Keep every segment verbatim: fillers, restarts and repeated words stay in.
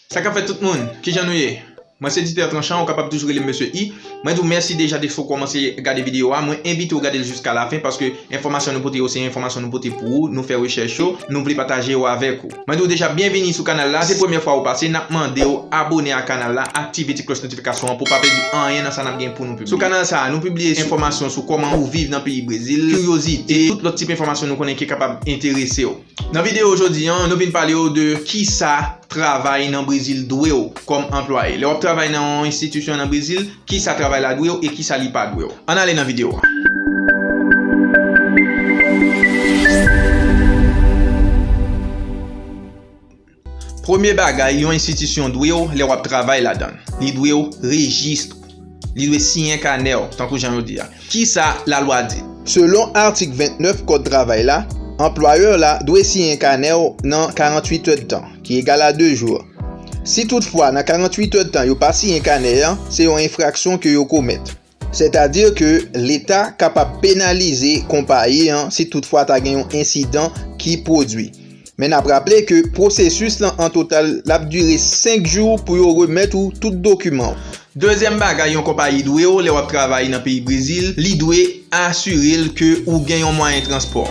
Sa k ap fèt tout moun? Kijan nou ye? Mwen se Dieter Tranchant, ou kapab toujou rele m Mesye I. Mwen di w mèsi deja deske w kòmanse gade videyo a. Mwen envite w gade l jiska lafen paske enfòmasyon nou pote yo se enfòmasyon nou pote pou ou. Nou fè rechèch yo, nou vle pataje yo avèk ou. Mwen di w deja byenvini sou kanal la. Si se premyè fwa ou pase, n ap mande w abone a kanal la, aktive ti klòch notifikasyon an pou w pa pèdi anyen nan sa n ap gen pou nou pibliye. Sou kanal sa a, nou pibliye enfòmasyon sou kòman ou viv nan peyi Brezil, kiryozite, tout lòt tip enfòmasyon nou konnen ki kapab enterese w. Nan videyo jodi a, nou vin pale w de kisa travay nan Brezil dwe w kòm anplwaye. Lè w ap travay nan yon enstitisyon nan Brezil, kisa travay la dwe w e kisa li pa dwe w. Ann ale nan videyo a. Premye bagay yon enstitisyon dwe w lè w ap travay ladan l, li dwe w rejistre w. Li dwe siyen kanè w, tankou jan yo di a. Kisa lalwa di? Selon atik vennèf Kòd travay la, anplwayè la dwe siyen kanè w nan karanntuit èdtan, ki egal a de jou. Si toutfwa nan karanntuit èdtan yo pa siyen kanè an, se yon enfraksyon ke yo komèt. Sètadi ke Leta kapab penalize konpayi an si toutfwa ta gen yon ensidan ki pwodui. Men n ap raple ke pwosesis lan an total l ap dire senk jou pou yo remèt ou tout dokiman w. Dezyèm bagay yon konpayi dwe w lè w ap travay nan peyi Brezil, li dwe asire l ke ou gen yon mwayen transpò.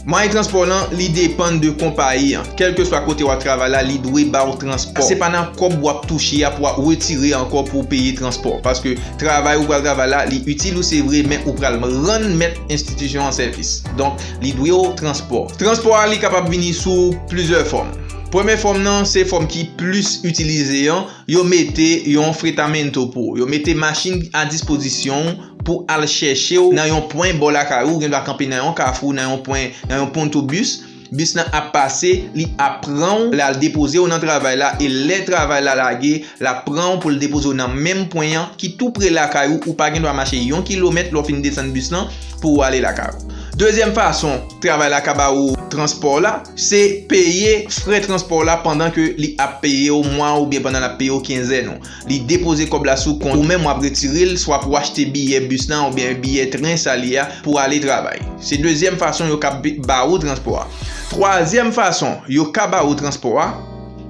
Mwayen transpò lan, li depann de konpayi an. Kèlkeswa kote w ap travay la, li dwe ba w transpò. Se pa nan kòb w ap touche a pou w ap retire ankò pou w peye transpò. Paske travay ou pral travay la, li itil ou se vre, men ou pral rann mèt enstitisyon an sèvis. Donk, li dwe w transpò. Transpò a, li kapab vini sou plizyè fòm. Premye fòm nan, se fòm ki plis itilize an, yo mete yon fretamento pou ou. Yo mete machin a dispozisyon w pou al chèche w nan yon pwen bò lakay ou, ou gen dwa kanpe nan yon kafou, nan yon pwen, nan yon ponto bis. Bis lan ap pase, li ap pran w, l al depoze w nan travay la, e lè travay la lage, l ap pran w pou l depoze w nan menm pwen an ki tou pre lakay ou, ou pa gen dwa mache yon kilomèt lè w fin desann bis lan pou w ale lakay ou. Dezyèm fason travay la ka ba ou transpò la, se peye frè transpò la pandan ke li ap peye w mwa oubyen pandan l ap peye w kenzèn ou. Li depoze kòb la sou kont ou, menm w ap retire l, swa pou w achte biyè bis lan oubyen biyè tren sa li a pou w ale travay. Se dezyèm fason yo ka ba ou transpò a. Twazyèm fason yo ka ba ou transpò a,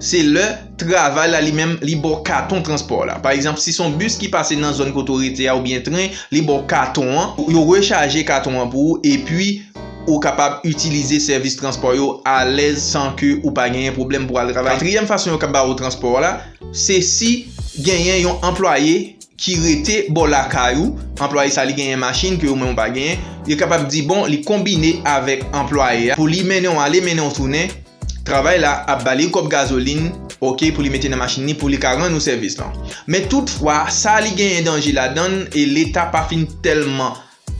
se lè travay la li menm li ba w katon transpò la. Pa egzanp, si se yon bis ki pase nan zòn kote w rete a oubyen tren, li ba w katon an, yo rechaje katon an pou ou, epi ou kapab itilize sèvis transpò yo alèz san ke ou pa genyen pwoblèm pou al travay. Katriyèm fason yo ka ba ou transpò la, se si genyen yon anplwaye ki rete bò lakay ou, anplwaye sa li genyen machin ke ou menm ou pa genyen, li kapab di bon, li konbine avèk anplwaye a pou li mennen w ale, mennen w tounen, travay la ap ba li kòb gazolin, oke, pou li mete nan machin li pou li ka rann ou sèvis lan. Men toutfwa, sa li genyen danje ladan l e Leta pa fin tèlman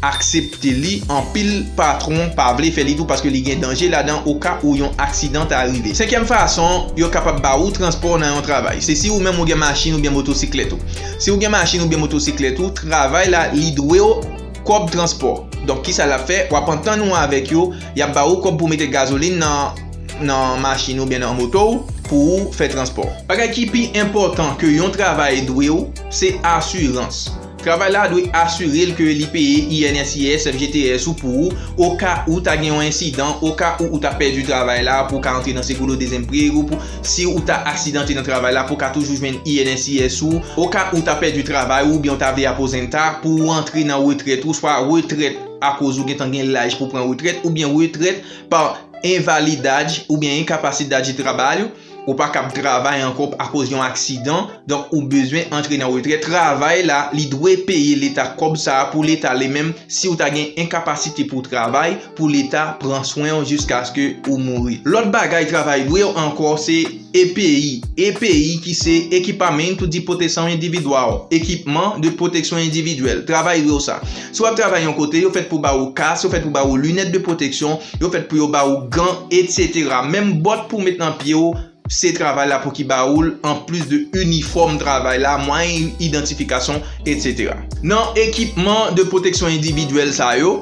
aksepte li, anpil patwon pa vle fè li tou paske li gen danje ladan oka ou yon aksidan ta rive. Senkyèm fason yo kapab ba ou transpò nan yon travay, se si ou menm ou gen machin oubyen motosiklèt ou. Si ou gen machin oubyen motosiklèt ou, travay la li dwe w kòb transpò. Donk, kisa l ap fè? W ap antann ou avèk yo, y ap ba ou kòb pou mete gazolin nan, nan machin oubyen nan moto w pou ou fè transpò. Bagay ki pi enpòtan ke yon travay dwe w, se asirans. Travay la dwe asire l ke li peye I N S I S, F G T S ou pou ou, oka ou ta gen yon ensidan, oka ou ou ta pèdi travay la, pou w ka antre nan Seguro Desemprego, pou si ou ta aksidante nan travay la, pou w ka toujou jwenn I N S I S ou, oka ou ta pèdi travay ou, oubyen ou ta vle aposenta, pou w antre nan retrèt ou, swa retrèt akoz ou gentan gen laj pou w pran retrèt, oubyen retrèt pa invalidade oubyen incapacidade de trabalho, ou pa kab travay ankò akoz yon aksidan, donk ou bezwen antre nan retrèt. Travay la, li dwe peye Leta kòb sa a pou Leta li menm, si w ta gen enkapasite pou w travay, pou Leta pran swen w jiskaske ou mouri. Lòt bagay travay dwe w ankò se E P I. E P I ki se Equipamento de Proteção Individual, Équipement de Protection Individuelle. Travay dwe w sa. Si w ap travay yon kote, yo fèt pou ba ou kas, yo fèt pou ba ou linèt de pwoteksyon, yo fèt pou yo ba ou gan, etsetera. Menm bòt pou w met nan pye w, se travay la pou ki ba ou l, anplis de inifòm travay la, mwayen idantifikasyon, etsetera. Nan ekipman de pwoteksyon endividyèl sa yo,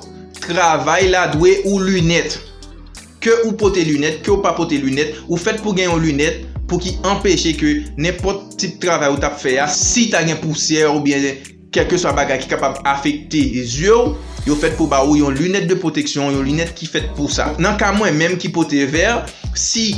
travay la dwe ou linèt. Ke ou pote linèt, ke ou pa pote linèt, ou fèt pou gen yon linèt pou ki anpeche ke nenpòt tip travay ou t ap fè a, si ta gen pousyè oubyen kèlkeswa bagay ki kapab afekte zye w, yo fèt pou ba ou yon linèt de pwoteksyon, yon linèt ki fèt pou sa. Nan ka mwen menm ki pote vè, si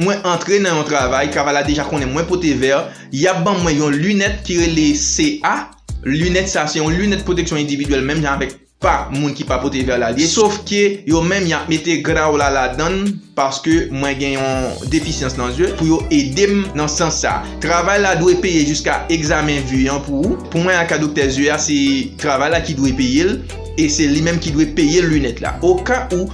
Mwen antre nan yon travay, travay la deja konnen mwen pote vè, y ap ban mwen yon linèt ki rele C A. Linèt sa se yon linèt pwoteksyon endividyèl, menm jan avèk pa moun ki pa pote vè la li ye. Sof ke yo menm y ap mete graw la ladan l, paske mwen gen yon defisyans nan zye, pou yo ede m nan sans sa. Travay la dwe peye jiska egzamen vi an pou ou. Pou mwen ak a doktè zye a, se travay la ki dwe peye l, e se li menm ki dwe peye linèt la. Oka ou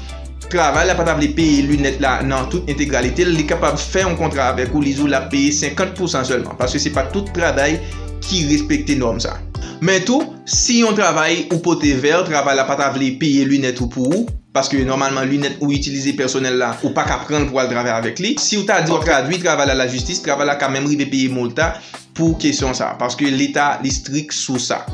travay la pa ta vle peye linèt la nan tout entegralite l, li kapab fè yon kontra avèk ou, li di w l ap peye senkant pousan sèlman, paske se pa tout travay ki respekte nòm sa. Men tou, si yon travay ou pote vè, travay la pa ta vle peye linèt ou pou ou, paske nòmalman linèt ou itilize pèsonèl la, ou pa ka pran l pou al travay avèk li. Si w ta di w ap tradui travay la lajistis, travay la ka menm rive peye multa pou kesyon sa, paske Leta li strik sou sa.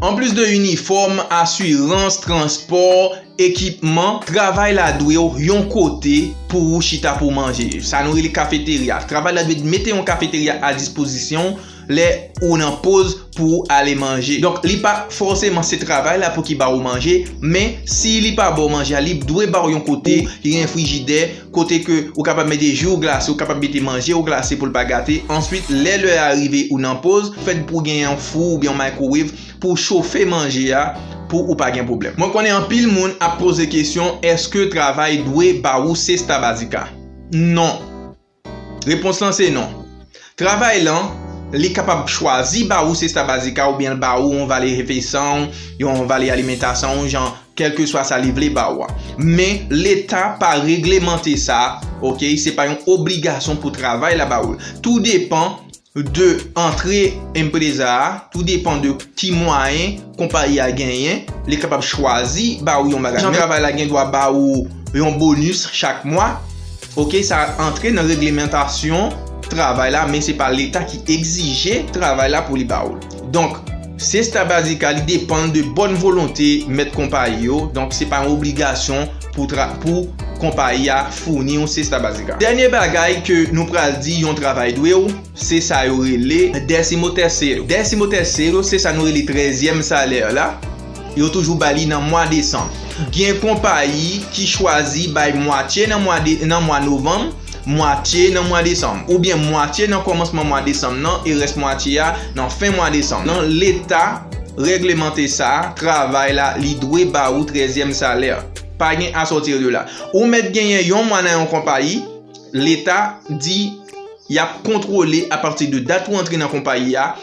Anplis de inifòm, asirans, transpò, ekipman, travay la dwe w yon kote pou ou chita pou w manje. Sa nou rele kafeterya. Travay la dwe mete yon kafeterya a dispozisyon w lè ou nan poz pou w ale manje. Donk, li pa fòseman se travay la pou ki ba ou manje, men si li pa ba w manje a, li dwe ba w yon kote ki gen frijidè, kote ke ou kapab mete ji w glase, ou kapab mete manje w glase pou l pa gate. Answit, lè lè a rive ou nan poz, fèt pou gen yon fou oubyen yon microwave pou w chofe manje a pou ou pa gen pwoblèm. Mwen konnen anpil moun ap poze kesyon, èske travay dwe ba ou sesta bazika? Non. Repons lan se non. Travay lan, li kapab chwazi ba ou sesta bazika oubyen l ba ou yon vale refesan, yon vale alimentasyon, jan kèlkeswa sa li vle ba ou a. Men, Leta pa reglemante sa, oke? Se pa yon obligasyon pou travay la ba ou l. Tou depan de antre enpreza a, tou depan de ki mwayen konpayi a genyen, li kapab chwazi ba ou yon bagay. Jan travay la gen dwa ba ou yon bonis chak mwa, oke, sa antre nan reglemantasyon travay la, men se pa Leta ki egzije travay la pou li ba ou l. Donk, sesta bazika, li depann de bòn volonte mèt konpayi yo. Donk, se pa yon obligasyon pou tra-, pou konpayi a founi yon sesta bazika. Dènye bagay ke nou pral di yon travay dwe w, se sa yo rele décimo tercero. Décimo tercero, se sa nou rele trèzyèm salè la. Yo toujou bay li nan mwa desanm. Gen konpayi ki chwazi bay mwatye nan mwa de, nan mwa novanm, mwatye nan mwa desanm, oubyen mwatye nan kòmansman mwa desanm nan e rès mwatye a nan fen mwa desanm nan. Leta reglemante sa, travay la, li dwe ba ou trèzyèm salè. Pa gen à sortir de là. Ou mèt genyen yon mwa nan yon konpayi, Leta di y ap kontwole apati de dat ou antre nan konpayi a,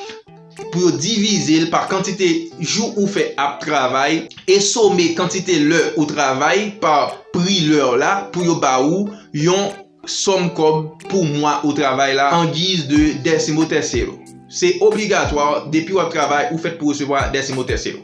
pou yo divize l pa kantite jou ou fè ap travay e some kantite lè ou travay pa pri lè la pou yo ba ou yon sòm kòb pou mwa ou travay la an giz de décimo tercero. Se obligatwa, depi w ap travay, ou fèt pou resevwa décimo tercero.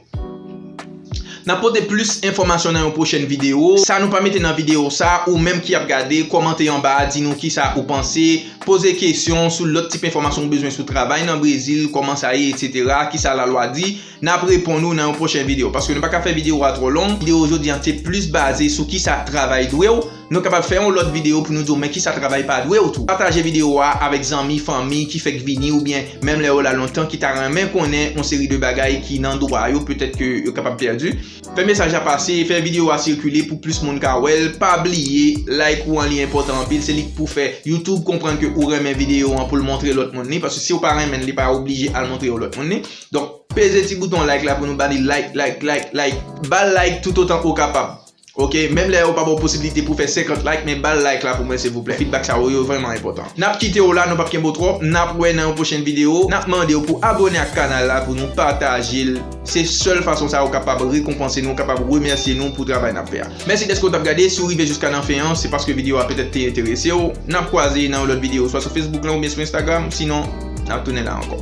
N ap pote plis enfòmasyon nan yon pwochèn videyo. Sa nou pa mete nan videyo sa, ou menm ki ap gade, kòmante anba a, di nou kisa ou panse, poze kesyon sou lòt tip enfòmasyon ou bezwen sou travay nan Brezil, kòman sa ye, etsetera, kisa lalwa di. N ap reponn ou nan yon pwochèn videyo, paske nou pa ka fè videyo a twò long. Videyo jodi a te plis baze sou kisa travay dwe w. Nou kapab fè yon lòt videyo pou nou di w men kisa travay pa dwe w tou. Pataje videyo a avèk zanmi, fanmi ki fèk vini oubyen menm lè yo la lontan ki ta renmen konnen yon seri de bagay ki nan dwa yo, petèt ke yo kapab pèdi. Fè mesaj la pase, fè videyo a sikile pou plis moun ka wè l. Pa bliye, like ou an li enpòtan anpil, se li k pou fè YouTube konprann ke ou renmen videyo an pou l montre lòt moun li, paske si w pa renmen l, li pa oblije al montre yon lòt moun li. Donk, peze ti bouton like la pou nou ba li like, like, like, like. Ba l like toutotan ou kapab. Oke, menm lè yo pa ba w posiblite pou fè senkant like, men ba l like la pou mwen, silvouplè. Feedback sa yo, yo vrèman enpòtan. N ap kite w la, nou p ap kenbe w twòp. N ap wè nan yon pwochèn videyo. N ap mande w pou abone ak kanal la, pou nou pataje l. Se sèl fason sa ou kapab rekonpanse nou, kapab remèsye nou pou travay n ap fè a. Mèsi dèske w t ap gade. Si w rive jiska nan fen an, se paske videyo a petèt te enterese w. N ap kwaze nan yon lòt videyo, swa sou Facebook lan oubyen sou Instagram. Sinon, n ap tounen la ankò.